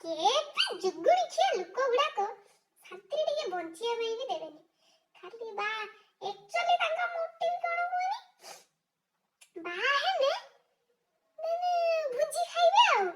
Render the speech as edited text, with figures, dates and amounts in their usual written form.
କେତେ ଜୁଗୁଣିଖିଆ ଲୋକ ଗୁଡାକ, ଶାନ୍ତିରେ ଟିକେ ବଞ୍ଚିବା ପାଇଁ ବି ଦେବେନି। ଖାଲି ବା ଏକ୍ଚୁଆଲି ତାଙ୍କ ମୋଟିଭ କଣ କୁହନି? ବାହା ହେଲେ ମାନେ ଭୋଜି ଖାଇବେ ଆଉ